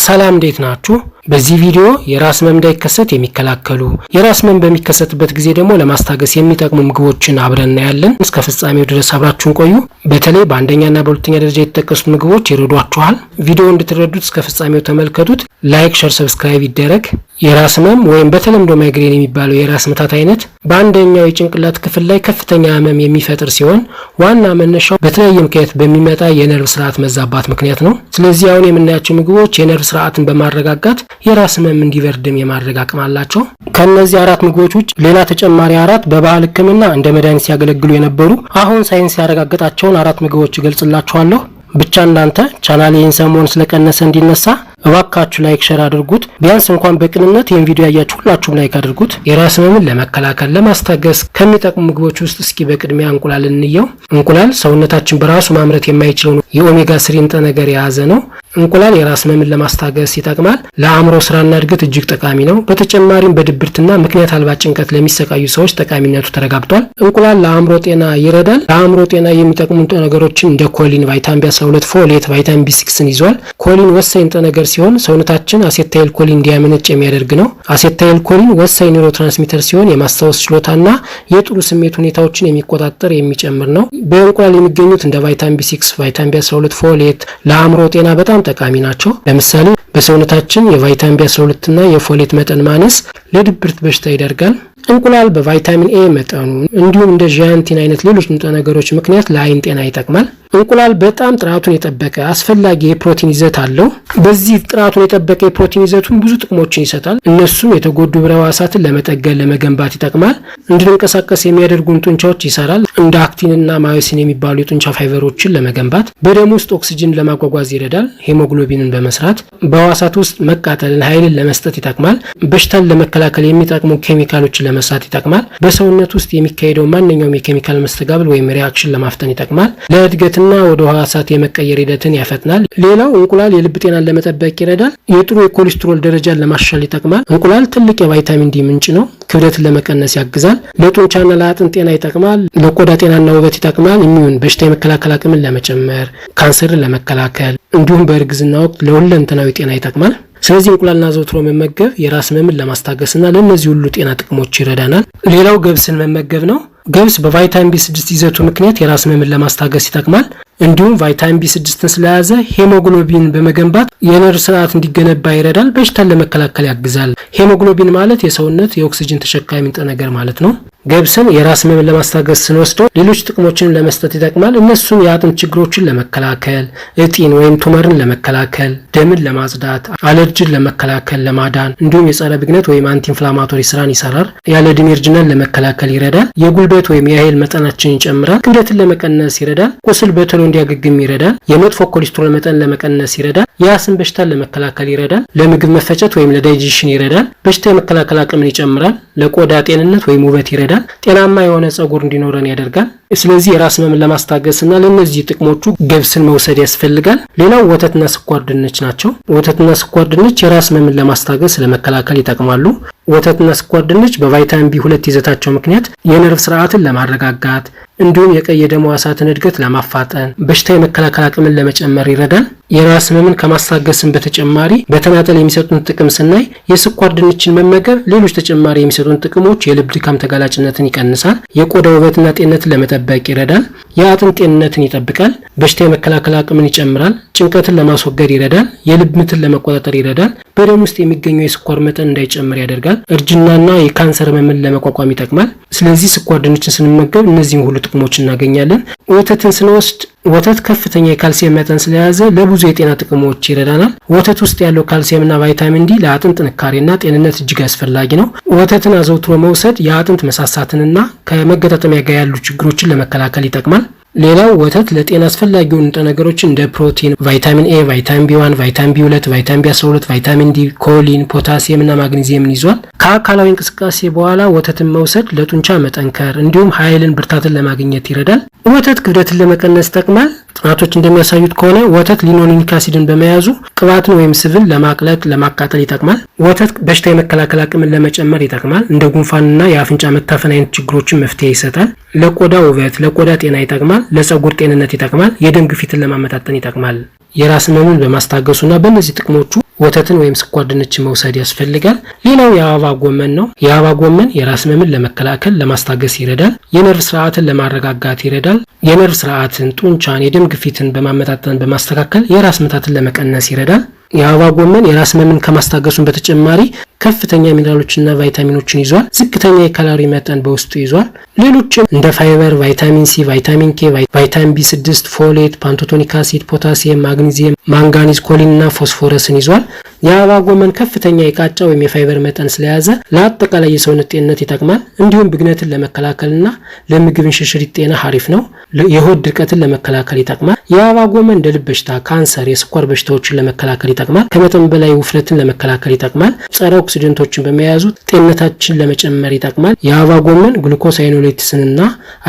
ሰላም፣ እንዴት ናችሁ? በዚህ ቪዲዮ የራስ ህመም እንዳይከሰት የሚከላከሉ፣ የራስ ህመም በሚከሰትበት ጊዜ ደግሞ ለማስታገስ የሚጠቅሙ ምግቦችን አብረን እናያለን። እስከ ፍጻሜው ድረስ አብራችሁን ቆዩ። በተለይ በአንደኛና በሁለተኛ ደረጃ የተጠቀሱት ምግቦች ይረዷችኋል። ቪዲዮ እንድትረዱት እስከ ፍጻሜው ተመልከቱት። Like፣ share፣ subscribe ይደረግ። የራስ ህመም ወይም በተለምዶ ማይግሬን የሚባለው የራስ ምታት አይነት በአንደኛው የጭንቅላት ክፍል ላይ ከፍተኛ ህመም የሚፈጥር ሲሆን ዋና መነሻው በተለያየ ምክንያት በሚመጣ የነርቭ ስርዓት መዛባት ምክንያት ነው። ስለዚህ አሁን የምናያቸው ምግቦች የነርቭ ስርዓትን በማረጋጋት የራስ ህመም እንዲበርድም የማድረግ አቅም አላቸው። ከእነዚህ አራት ምግቦች ውጭ ሌላ ተጨማሪ አራት በባህል ሕክምና እንደ መድኃኒት ሲያገለግሉ የነበሩ፣ አሁን ሳይንስ ያረጋገጣቸውን አራት ምግቦች እገልጽላችኋለሁ። ብቻ እናንተ ቻናል ይህን ሰሞን ስለቀነሰ እንዲነሳ እባካችሁ like፣ share አድርጉት። ቢያንስ እንኳን በቅንነት ይህን ቪዲዮ ያያችሁ ሁላችሁም like አድርጉት። የራስ ህመምን ለመከላከል፣ ለማስታገስ ከሚጠቅሙ ምግቦች ውስጥ እስኪ በቅድሚያ እንቁላል እንየው። እንቁላል ሰውነታችን በራሱ ማምረት የማይችለውን የ omega 3 ንጥረ ነገር የያዘ ነው። እንቁላል የራስ ህመምን ለማስታገስ ይጠቅማል። ለአእምሮ ስራና እድገት እጅግ ጠቃሚ ነው። በተጨማሪም በድብርትና ምክንያት አልባ ጭንቀት ለሚሰቃዩ ሰዎች ጠቃሚነቱ ተረጋግጧል። እንቁላል ለአእምሮ ጤና ይረዳል። ለአእምሮ ጤና የሚጠቅሙ ንጥረ ነገሮችን እንደ choline፣ ቫይታሚን B12፣ folate፣ ቫይታሚን B6ን ይዟል። Choline ወሳኝ ንጥረ ነገር ሲሆን ሰውነታችን acetylcholine እንዲያመነጭ የሚያደርግ ነው። Acetylcholine ወሳኝ neurotransmitter ሲሆን የማስታወስ ችሎታና የጥሩ ስሜት ሁኔታዎችን የሚቆጣጠር፣ የሚጨምር ነው። በእንቁላል የሚገኙት እንደ ቫይታሚን B6፣ ቫይታሚን B12፣ folate ለአእምሮ ጤና በጣም ጠቃሚ ናቸው። ለምሳሌ በሰውነታችን የቫይታሚን B12 እና የ folate መጠን ማነስ ለድብርት በሽታ ይዳርጋል። እንቁላል በቫይታሚን ኤ መጠኑ እንዲሁም እንደ zeaxanthin አይነት ሌሎች ንጥረ ነገሮች ምክንያት ለአይን ጤና ይጠቅማል። እንቁላል በጣም ጥራቱን የጠበቀ አስፈላጊ የፕሮቲን ይዘት አለው። በዚህ ጥራቱን የጠበቀ የፕሮቲን ይዘቱን ብዙ ጥቅሞችን ይሰጣል። እነሱም የተጎዱ ህብረ ሕዋሳትን ለመጠገን፣ ለመገንባት ይጠቅማል። እንድንቀሳቀስ የሚያደርጉን ጡንቻዎች ይሰራል። እንደ actin ና myosin የሚባሉ የጡንቻ ፋይበሮችን ለመገንባት፣ በደም ውስጥ ኦክሲጅን ለማጓጓዝ ይረዳል። ሄሞግሎቢንን በመስራት በሕዋሳት ውስጥ መቃጠልን፣ ኃይልን ለመስጠት ይጠቅማል። በሽታን ለመከላከል የሚጠቅሙ ኬሚካሎችን ለመስራት ይጠቅማል። በሰውነት ውስጥ የሚካሄደው ማንኛውም የኬሚካል መስተጋብር ወይም reaction ለማፍጠን ይጠቅማል። ለእድገትና ወደ ሕዋሳት የመቀየር ሂደትን ያፈጥናል። ሌላው እንቁላል የልብ ጤናን ለመጠበቅ ይረዳል። የጥሩ የኮሌስትሮል ደረጃን ለማሻሻል ይጠቅማል። እንቁላል ትልቅ የቫይታሚን ዲ ምንጭ ነው። ክብደትን ለመቀነስ ያግዛል። ለጡንቻና ለአጥንት ጤና ይጠቅማል። ለቆዳ ጤናና ውበት ይጠቅማል። Immune በሽታ የመከላከል አቅምን ለመጨመር፣ ካንሰርን ለመከላከል እንዲሁም በእርግዝና ወቅት ለሁለንተናዊ ጤና ይጠቅማል። ስለዚህ እንቁላልን አዘውትሮ መመገብ የራስ ህመምን ለማስታገስና ለእነዚህ ሁሉ ጤና ጥቅሞች ይረዳናል። ሌላው ገብስን መመገብ ነው። ገብስ በቫይታሚን B6 ይዘቱ ምክንያት የራስ ህመምን ለማስታገስ ይጠቅማል። እንዲሁም ቫይታሚን B6ን ስለያዘ ሄሞግሎቢን በመገንባት የነርቭ ስርዓት እንዲገነባ ይረዳል። በሽታን ለመከላከል ያግዛል። ሄሞግሎቢን ማለት የሰውነት የኦክሲጅን ተሸካሚ ንጥረ ነገር ማለት ነው። ገብስን የራስ ህመምን ለማስታገስ ስንወስደው ሌሎች ጥቅሞችን ለመስጠት ይጠቅማል። እነሱም የአጥንት ችግሮችን ለመከላከል፣ እጢን ወይም tumor ን ለመከላከል፣ ደምን ለማጽዳት፣ አለርጂን ለመከላከል፣ ለማዳን እንዲሁም የጸረ ብግነት ወይም anti inflammatory ስራን ይሰራል። ያለ ዕድሜ እርጅናን ለመከላከል ይረዳል። የጉልበት ወይም የኃይል መጠናችንን ይጨምራል። ክብደትን ለመቀነስ ይረዳል። ቁስል በቶሎ እንዲያገግም ይረዳል። የመጥፎ ኮሌስትሮል መጠን ለመቀነስ ይረዳል። የአስም በሽታን ለመከላከል ይረዳል። ለምግብ መፈጨት ወይም ለ digestion ይረዳል። በሽታ የመከላከል አቅምን ይጨምራል። ለቆዳ ጤንነት ወይም ውበት ይረዳል። ጤናማ የሆነ ጸጉር እንዲኖረን ያደርጋል። ስለዚህ የራስ ህመምን ለማስታገስና ለእነዚህ ጥቅሞቹ ገብስን መውሰድ ያስፈልጋል። ሌላው ወተትና ስኳር ድንች ናቸው። ወተትና ስኳር ድንች የራስ ህመምን ለማስታገስ፣ ለመከላከል ይጠቅማሉ። ወተትና ስኳር ድንች በቫይታሚን B2 ይዘታቸው ምክንያት የነርቭ ስርዓትን ለማረጋጋት እንዲሁም የቀይ የደም ሕዋሳትን እድገት ለማፋጠን፣ በሽታ የመከላከል አቅምን ለመጨመር ይረዳል። የራስ ህመምን ከማስታገስም በተጨማሪ በተናጠል የሚሰጡን ጥቅም ስናይ የስኳር ድንችን መመገብ ሌሎች ተጨማሪ የሚሰጡን ጥቅሞች የልብ ድካም ተጋላጭነትን ይቀንሳል። የቆዳ ውበትና ጤንነትን ለመጠበቅ ይረዳል። የአጥንት ጤንነትን ይጠብቃል። በሽታ የመከላከል አቅምን ይጨምራል። ጭንቀትን ለማስወገድ ይረዳል። የልብ ምትን ለመቆጣጠር ይረዳል። በደም ውስጥ የሚገኘው የስኳር መጠን እንዳይጨምር ያደርጋል። እርጅናና የካንሰር ህመምን ለመቋቋም ይጠቅማል። ስለዚህ ስኳር ድንችን ስንመገብ እነዚህን ሁሉ ጥቅሞች እናገኛለን። ወተትን ስንወስድ ወተት ከፍተኛ የካልሲየም መጠን ስለያዘ ለብዙ የጤና ጥቅሞች ይረዳናል። ወተት ውስጥ ያለው ካልሲየምና ቫይታሚን ዲ ለአጥንት ጥንካሬና ጤንነት እጅግ አስፈላጊ ነው። ወተትን አዘውትሮ መውሰድ የአጥንት መሳሳትንና ከመገጣጠሚያ ጋር ያሉ ችግሮችን ለመከላከል ይጠቅማል። ሌላው ወተት ለጤና አስፈላጊውን ንጥረ ነገሮችን እንደ ፕሮቲን፣ ቫይታሚን ኤ፣ ቫይታሚን B1፣ ቫይታሚን B2፣ ቫይታሚን B12፣ ቫይታሚን ዲ፣ choline፣ ፖታሲየም እና ማግኔዚየምን ይዟል። ከአካላዊ እንቅስቃሴ በኋላ ወተትን መውሰድ ለጡንቻ መጠንከር እንዲሁም ኃይልን፣ ብርታትን ለማግኘት ይረዳል። ወተት ክብደትን ለመቀነስ ይጠቅማል። ጥናቶች እንደሚያሳዩት ከሆነ ወተት linoleic acid ን በመያዙ ቅባትን ወይም ስብን ለማቅለጥ፣ ለማቃጠል ይጠቅማል። ወተት በሽታ የመከላከል አቅምን ለመጨመር ይጠቅማል። እንደ ጉንፋንና የአፍንጫ መታፈን አይነት ችግሮችን መፍትሄ ይሰጣል። ለቆዳ ውበት፣ ለቆዳ ጤና ይጠቅማል። ለጸጉር ጤንነት ይጠቅማል። የደም ግፊትን ለማመጣጠን ይጠቅማል። የራስ ህመምን በማስታገሱና በእነዚህ ጥቅሞቹ ወተትን ወይም ስኳር ድንችን መውሰድ ያስፈልጋል። ሌላው የአበባ ጎመን ነው። የአበባ ጎመን የራስ ህመምን ለመከላከል ለማስታገስ ይረዳል። የነርቭ ስርዓትን ለማረጋጋት ይረዳል። የነርቭ ስርዓትን፣ ጡንቻን፣ የደም ግፊትን በማመጣጠን በማስተካከል የራስ ምታትን ለመቀነስ ይረዳል። የአበባ ጎመን የራስ ህመምን ከማስታገሱን በተጨማሪ ከፍተኛ ሚኔራሎችና ቫይታሚኖችን ይዟል። ዝቅተኛ የካሎሪ መጠን በውስጡ ይዟል። ሌሎችም እንደ ፋይበር፣ ቫይታሚን ሲ፣ ቫይታሚን ኬ፣ ቫይታሚን ቢ6፣ folate፣ pantothenic acid፣ ፖታሲየም፣ ማግኒዚየም፣ ማንጋኒዝ፣ choline እና ፎስፎረስን ይዟል። የአበባ ጎመን ከፍተኛ የቃጫ ወይም የፋይበር መጠን ስለያዘ ለአጠቃላይ የሰውነት ጤንነት ይጠቅማል። እንዲሁም ብግነትን ለመከላከልና ለምግብ እንሽርሽሪት ጤና አሪፍ ነው። የሆድ ድርቀትን ለመከላከል ይጠቅማል። የአበባ ጎመን እንደ ልብ በሽታ፣ ካንሰር፣ የስኳር በሽታዎችን ለመከላከል ይጠቅማል። ከመጠን በላይ ውፍረትን ለመከላከል ይጠቅማል። ጸረ oxidant ኦችን በመያዙ ጤንነታችን ለመጨመር ይጠቅማል። የአበባ ጎመን glucosinolates ንና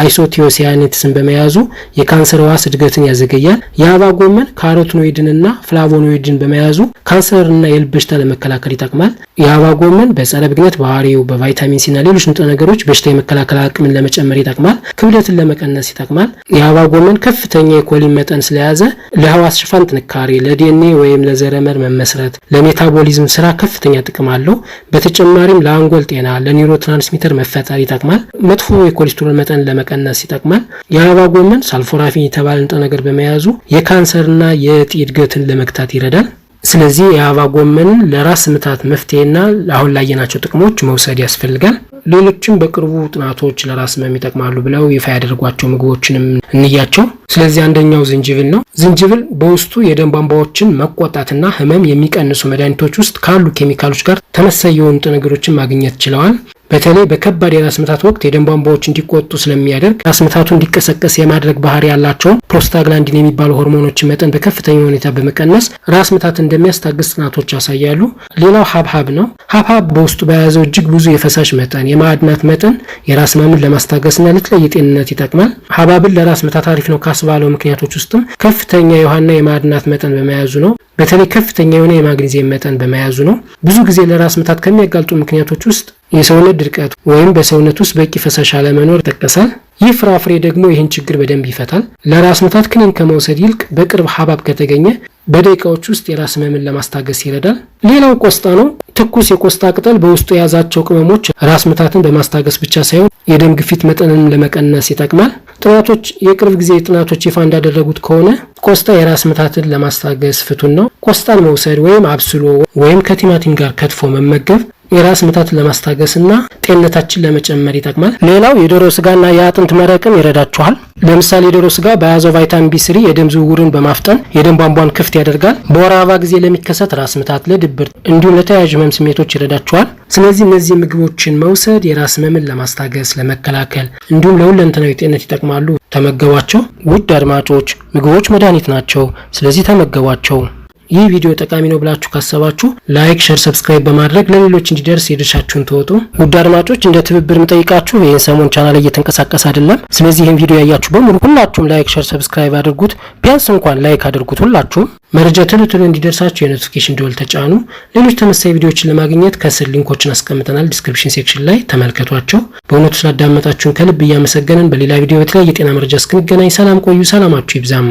isothiocyanates ን በመያዙ የካንሰር ህዋስ እድገትን ያዘገያል። የአበባ ጎመን carotenoid ንና flavonoid ን በመያዙ ካንሰርና የልብ በሽታ ለመከላከል ይጠቅማል። የአበባ ጎመን በጸረ ብግነት ባህሪው በቫይታሚን ሲና ሌሎች ንጥረ ነገሮች በሽታ የመከላከል አቅምን ለመጨመር ይጠቅማል። ክብደትን ለመቀነስ ይጠቅማል። የአበባ ጎመን ከፍተኛ የ choline መጠን ስለያዘ ለህዋስ ሽፋን ጥንካሬ፣ ለዲኤንኤ ወይም ለዘረመል መመስረት፣ ለ metabolism ስራ ከፍተኛ ጥቅም አለው። በተጨማሪም ለአንጎል ጤና፣ ለ neurotransmitter መፈጠር ይጠቅማል። መጥፎ የኮሌስትሮል መጠን ለመቀነስ ይጠቅማል። የአበባ ጎመን sulforaphane የተባለ ንጥረ ነገር በመያዙ የካንሰርና የእጢ እድገትን ለመግታት ይረዳል። ስለዚህ የአበባ ጎመንን ለራስ ምታት መፍትሄና አሁን ላየናቸው ጥቅሞች መውሰድ ያስፈልጋል። ሌሎችም በቅርቡ ጥናቶች ለራስ ህመም ይጠቅማሉ ብለው ይፋ ያደረጓቸው ምግቦችንም እንያቸው። ስለዚህ አንደኛው ዝንጅብል ነው። ዝንጅብል በውስጡ የደም ቧንቧዎችን መቆጣትና ህመም የሚቀንሱ መድኃኒቶች ውስጥ ካሉ ኬሚካሎች ጋር ተመሳሳይ የሆኑ ንጥረ ነገሮችን ማግኘት ችለዋል። በተለይ በከባድ የራስ ምታት ወቅት የደም ቧንቧዎች እንዲቆጡ ስለሚያደርግ ራስ ምታቱ እንዲቀሰቀስ የማድረግ ባህሪ ያላቸውን prostaglandin የሚባሉ ሆርሞኖችን መጠን በከፍተኛ ሁኔታ በመቀነስ ራስ ምታት እንደሚያስታግስ ጥናቶች ያሳያሉ። ሌላው ሀብሀብ ነው። ሀብሀብ በውስጡ በያዘው እጅግ ብዙ የፈሳሽ መጠን፣ የማዕድናት መጠን የራስ ህመምን ለማስታገስና ለተለያየ ጤንነት ይጠቅማል። ሀብሀብን ለራስ ምታት አሪፍ ነው ካስባለው ምክንያቶች ውስጥም ከፍተኛ የውሃና የማዕድናት መጠን በመያዙ ነው። በተለይ ከፍተኛ የሆነ የማግኒዚየም መጠን በመያዙ ነው። ብዙ ጊዜ ለራስ ምታት ከሚያጋልጡ ምክንያቶች ውስጥ የሰውነት ድርቀት ወይም በሰውነት ውስጥ በቂ ፈሳሽ አለመኖር ይጠቀሳል። ይህ ፍራፍሬ ደግሞ ይህን ችግር በደንብ ይፈታል። ለራስ ምታት ክኒን ከመውሰድ ይልቅ በቅርብ ሀብሀብ ከተገኘ በደቂቃዎች ውስጥ የራስ ህመምን ለማስታገስ ይረዳል። ሌላው ቆስጣ ነው። ትኩስ የቆስጣ ቅጠል በውስጡ የያዛቸው ቅመሞች ራስ ምታትን በማስታገስ ብቻ ሳይሆን የደም ግፊት መጠንን ለመቀነስ ይጠቅማል። ጥናቶች የቅርብ ጊዜ ጥናቶች ይፋ እንዳደረጉት ከሆነ ቆስጣ የራስ ምታትን ለማስታገስ ፍቱን ነው። ቆስጣን መውሰድ ወይም አብስሎ ወይም ከቲማቲም ጋር ከትፎ መመገብ የራስ ምታትን ለማስታገስና ጤንነታችን ለመጨመር ይጠቅማል። ሌላው የዶሮ ስጋና የአጥንት መረቅም ይረዳችኋል። ለምሳሌ የዶሮ ስጋ በያዘው ቫይታሚን ቢ3 የደም ዝውውርን በማፍጠን የደም ቧንቧን ክፍት ያደርጋል። በወር አበባ ጊዜ ለሚከሰት ራስ ምታት፣ ለድብርት እንዲሁም ለተያያዥ ህመም ስሜቶች ይረዳችኋል። ስለዚህ እነዚህ ምግቦችን መውሰድ የራስ ህመምን ለማስታገስ፣ ለመከላከል እንዲሁም ለሁለንተናዊ ጤንነት ይጠቅማሉ። ተመገቧቸው። ውድ አድማጮች ምግቦች መድኃኒት ናቸው። ስለዚህ ተመገቧቸው። ይህ ቪዲዮ ጠቃሚ ነው ብላችሁ ካሰባችሁ like፣ share፣ subscribe በማድረግ ለሌሎች እንዲደርስ የድርሻችሁን ተወጡ። ውድ አድማጮች እንደ ትብብር ምጠይቃችሁ ይህን ሰሞን ቻናል እየተንቀሳቀሰ አይደለም። ስለዚህ ይህን ቪዲዮ ያያችሁ በሙሉ ሁላችሁም like፣ share፣ subscribe አድርጉት። ቢያንስ እንኳን like አድርጉት። ሁላችሁም መረጃ ቶሎ ቶሎ እንዲደርሳችሁ የ notification ደወል ተጫኑ። ሌሎች ተመሳሳይ ቪዲዮዎችን ለማግኘት ከስር link ኦችን አስቀምጠናል፣ description section ላይ ተመልከቷቸው። በእውነቱ ስላዳመጣችሁን ከልብ እያመሰገንን በሌላ ቪዲዮ በተለያየ የጤና መረጃ እስክንገናኝ ሰላም ቆዩ። ሰላማችሁ ይብዛም።